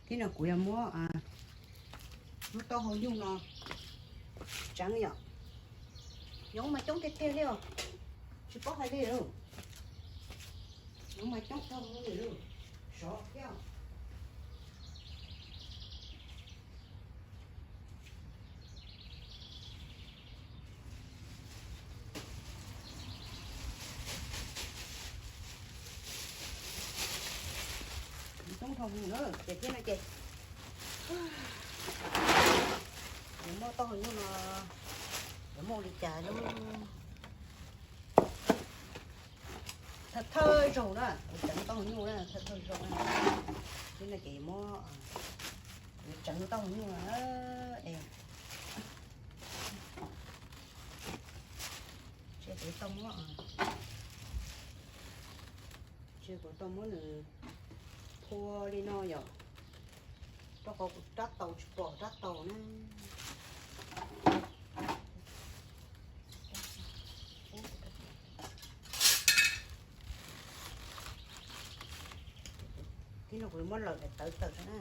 Tib no kuv yuav muab lub taub hau nyuj no tseev yom. Nyob mas coob tiag tiag li os, tsis paub hais li lawm. Nyob mas coob taub hau li lawm, sov thiab. Coob dhau mus na, ces thiab no ces yuav muab taub hau nyuj no, yuav muab ua li cas lub thawj thawj zaug na, kuv tseev taub hau nyuj na, thawj thawj zaug na. Thiab no ces yuav muab, yuav tseev taub hau nyuj no es tsis tau muab, tsis tau muab nws phua li no yom. Rau qhov kuv rab taus tsis pom rab taus na. Tib no kuv yuav muab lawm daim tawv tawm na.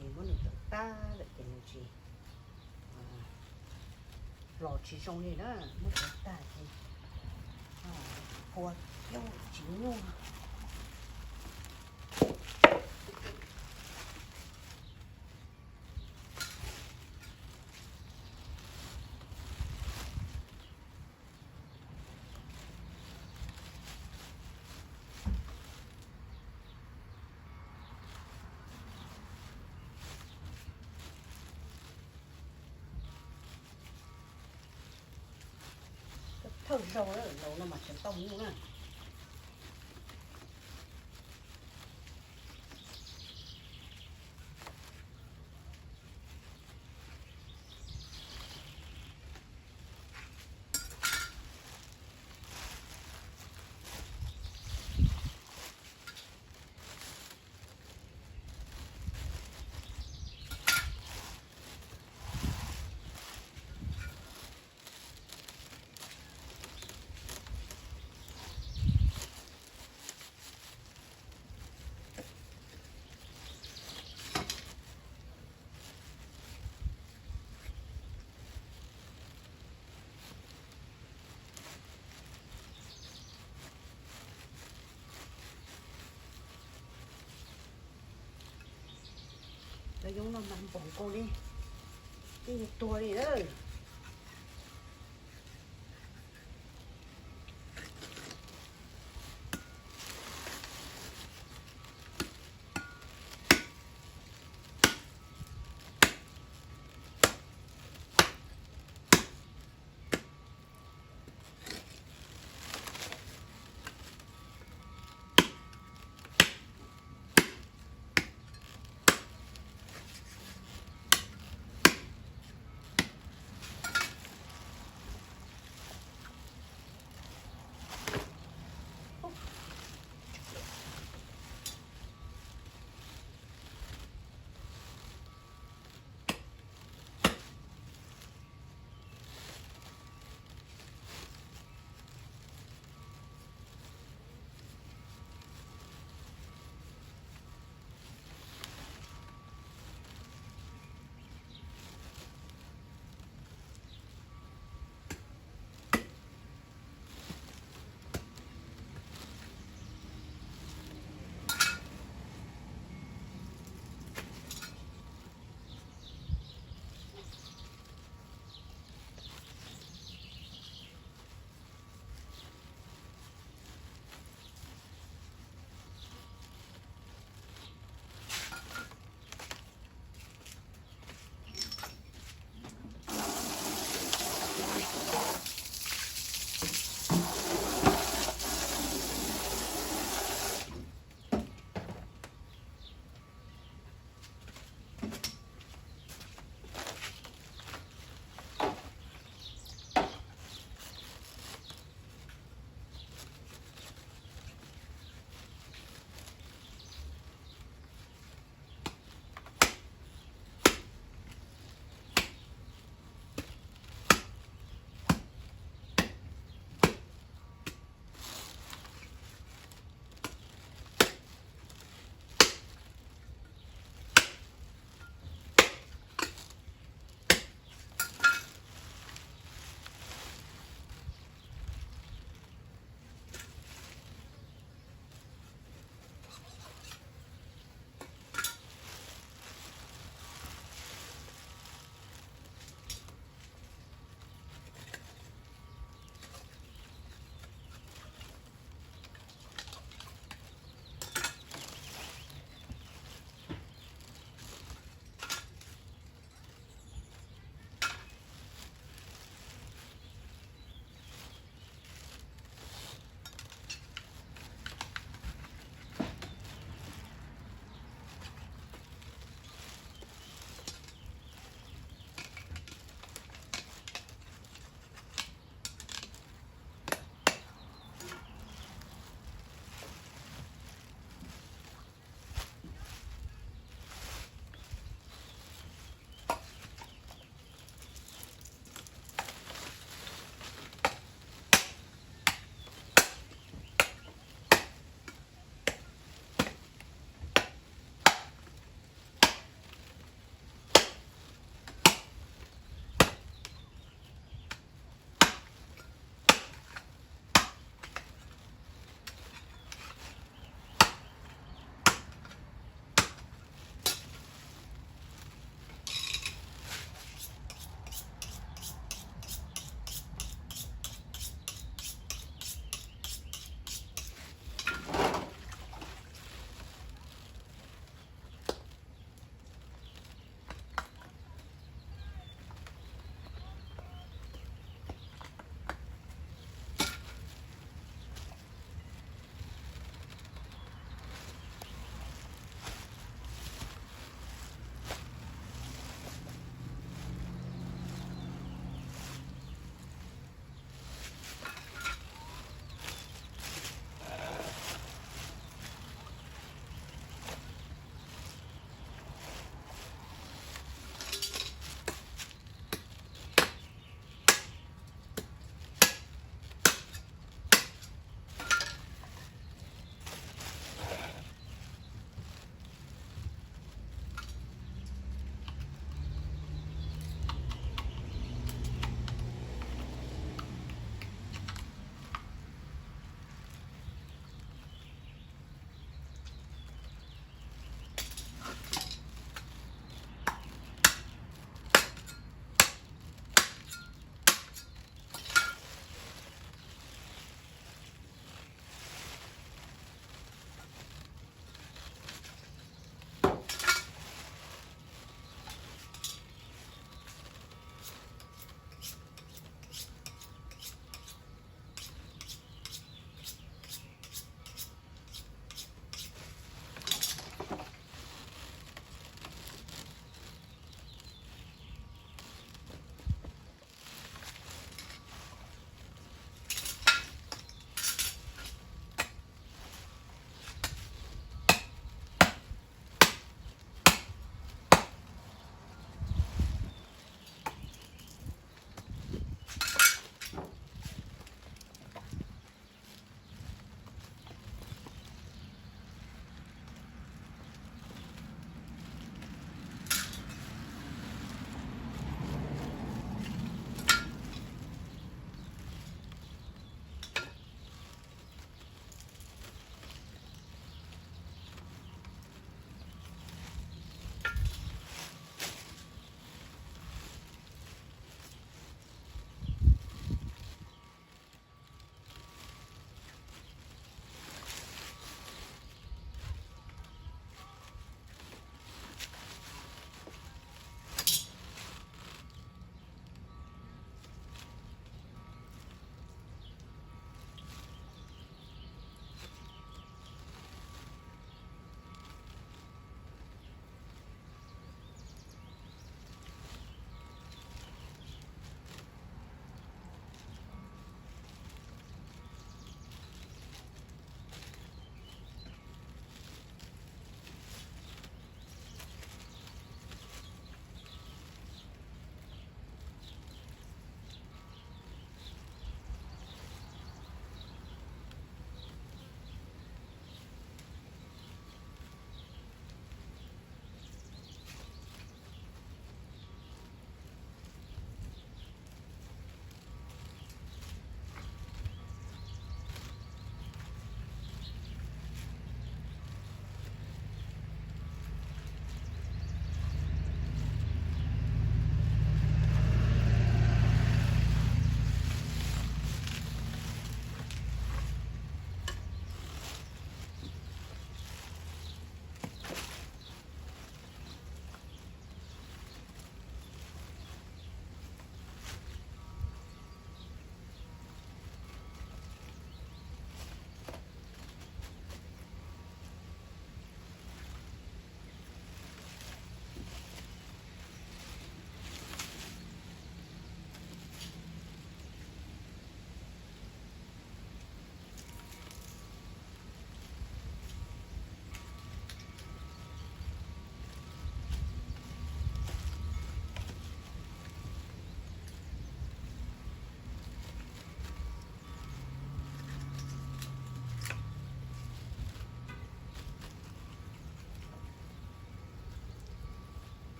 Ces muab nws tawm tag lawm ces nws tsis, los tsis zoo li na, muab tawm tag ces phua thiab tsis nyuaj. Thawj zaug na, zaum no mas tseem tau mus na. Cov yoov no mas npaum nkaus li, twb yuav tuag li lawm.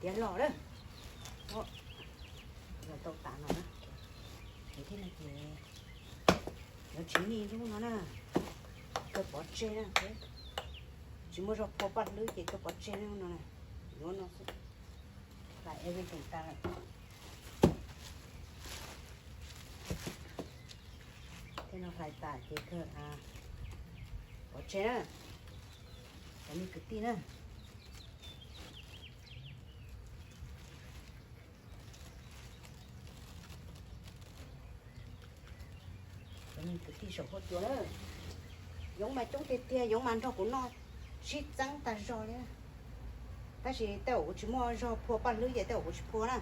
Yav los na, los tau tas no na, ces thiaj no ces yuav tsis nij lub no na, kawg pov tseg na, tsis muaj zog phua paj hlwb ces kawg pov tseg no na, yuav no xwb, hlais everything tas lawm. Thiaj no hlais tas ces kawg pov tseg na, cov me kwv tij na. Cov me kwv tij saum huab cua na, yoov mas coob tiag tiag, yoov mas nrog kuv noj sib txeeb tag zog li. Tab sis tej zaum kuv tsis muaj zog phua paj hlwb ces tej zaum kuv tsis phua na.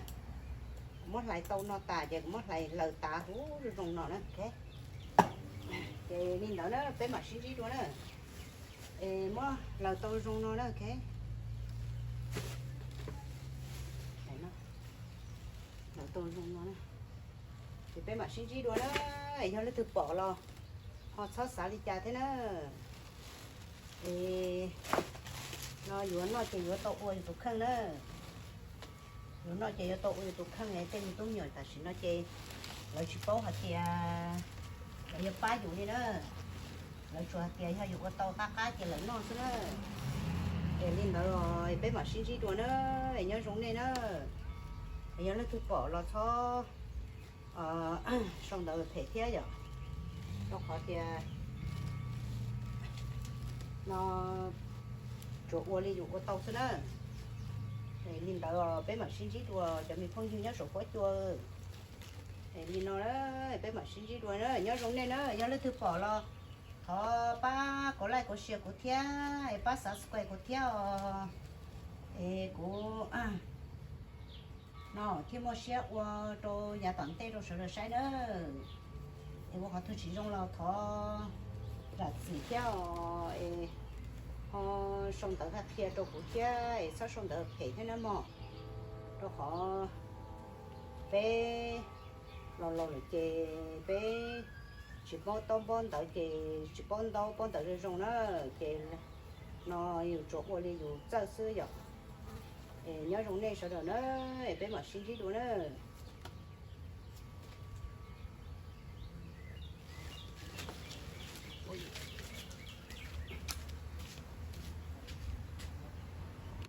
Kuv muab hlais tau no tas ces kuv muab hlais hlaws tas huv zoo zoo no na. Ces li ntawd na peb mam sib ntsib dua na. Es muab hlaws tau zoo no na, ok. Hlaws tau zoo no na. Ces peb mam sib ntsib dua na. Yog leej twg pom los ho txhob xav li cas thiab na. Es no yuav noj ces yuav tau ua yus tus kheej na. Yuav noj ces yuav tau ua yus tus kheej, tej me tub me nyuam tam sim no ces lawv tsis paub hais tias lawv yuav pab yus li na. Lawv tsuas hais tias yog yus ua tau qab qab ces lawv noj xwb na. Es li ntawd peb mam sib ntsib dua na. Es nyob zoo nej na. Es yog leej twg pom los txhob sau ntawv phem thiab yom, rau qhov tias no tsuas ua li yus ua tau xwb na. Es li ntawd peb mam sib ntsib dua cov me phooj ywg nyob saum huab cua. Es li no peb mam sib ntsib dua na, nyob zoo nej na. Yog leej twg pom los thov pab kov like kov share kuv thiab, es pab subscribe kuv thiab os. Es kuv no thiaj muaj siab ua rau yav tom ntej rau sawv daws saib na. Es ua qhov twg tsis zoo los thov zam txim thiab os, es ho sau ntawv qhia rau kuv thiab, es txhob sau ntawv phem thiab na mog. Rau qhov peb los laus lawm ces peb tsis paub ntaub paub ntawv ces tsis paub ntaub paub ntawv zoo zoo na, ces no yus tsuas ua li yus txawj xwb yom. Es nyob zoo nej sawv daws na, es peb mam sib ntsib dua na.